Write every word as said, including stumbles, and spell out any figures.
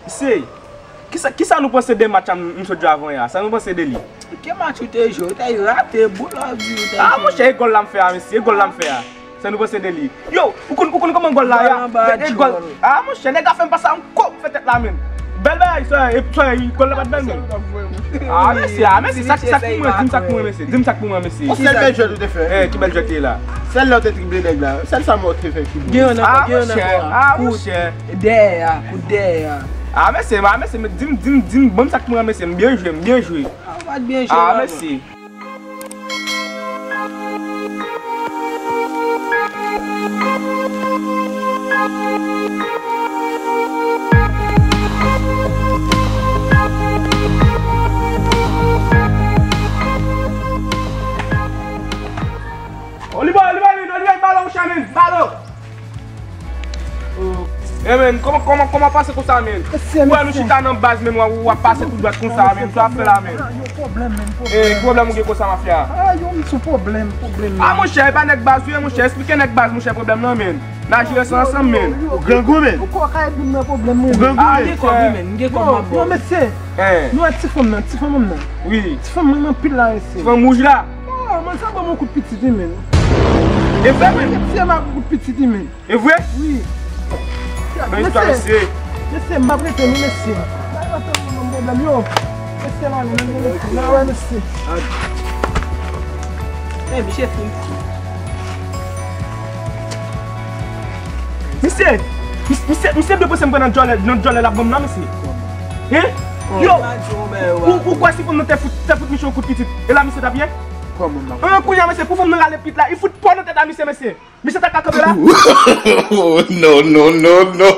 Mesye, kisa, kisa nou panse de match la m sot jwe avan yè a? Sa nou panse de li? Ki match ou te jwe? Ou te rate, boulòdi ou te jwe. Ah, monchè, e gòl la m fè a, mesye, e gòl la m fè a. Sa nou panse de li? Yo, ou konn, ou konn kòman gòl la ye a? Gòl anba, e gòl. Ah, monchè, nèg la fè m pase yon kou, m fè tèt la, menm. Bèl bagay, sè, e, sè, gòl la pa t bèl, menm. Ah, mesye, ah, mesye, sa, sa k pou mwen, di m sa k pou mwen, mesye. Di m sa k pou mwen, mesye. Yon sèl bèl jwèt ou te fè. Eh, ki bèl jwèt te ye la? Sèl lè w te drible nèg la. Sèl sa m wè w te fè ki bon. Gen yon ankò, gen yon ankò. Ah, monchè, ah, monchè. Dèyè a, kout dèyè a. Ah, mesye, ah, mesye, di m, di m, di m, ban m sa k pou mwen, mesye. M byen jwe, m byen jwe. Ah, ou pa t byen jwe, ah, mesye. Oliver, Oliver, Oliver, balo, monchè, men, balo. Eh, men, kòman, kòman, kòman pase konsa, men? Mesye, wè, nou mesye. Chita nan baz, men, w ap pase tout dwat konsa, men, sa w ap fè la, men. Ah, yon pwoblèm, men, pwoblèm. Eh, ki pwoblèm ou gen konsa, mafya? Ah, yon sou pwoblèm, pwoblèm. Ah, monchè, e pa nèg baz ou ye, monchè, eksplike nèg baz, monchè, pwoblèm nan, men. N a jere sa ansanm, men. Ou grangou, men. Ou kò ka ede m nan pwoblèm, men. Ou grangou, men. Ah, m gen kòb, wi, men, m gen kòb, m ap ba w. Mesye, nou wè ti fanm nan, ti fanm nan. Wi. Ti fanm nan anpil la, mesye. Ti fanm wouj la? Oh, men sa ban m yon kout pitit, wi, men. E vre, men. Mesye, m ap kout pitit, wi, men. E vre? Wi. Men istwa, mesye. Mesye, m ap rete nou, mesye. Ba yo tan nan pwoblèm yo. Mesye, la, men, men, mesye. La, wè, mesye. Eh, misye fin. Misye, mis-, misye, misye dwe panse m pran nan djòlè, nan djòlè l ap ban m nan, mesye. Hein? Yo, ou, ou kwè si fanm nan te fout, te fout misye yon kout pitit, e la misye t ap ye? Kòman m ap... An, kounye a, mesye, pou fanm nan rale pit la, li fout pò nan tèt a misye, mesye. Misye ta ka kanpe la? Oh, no, no, no, no.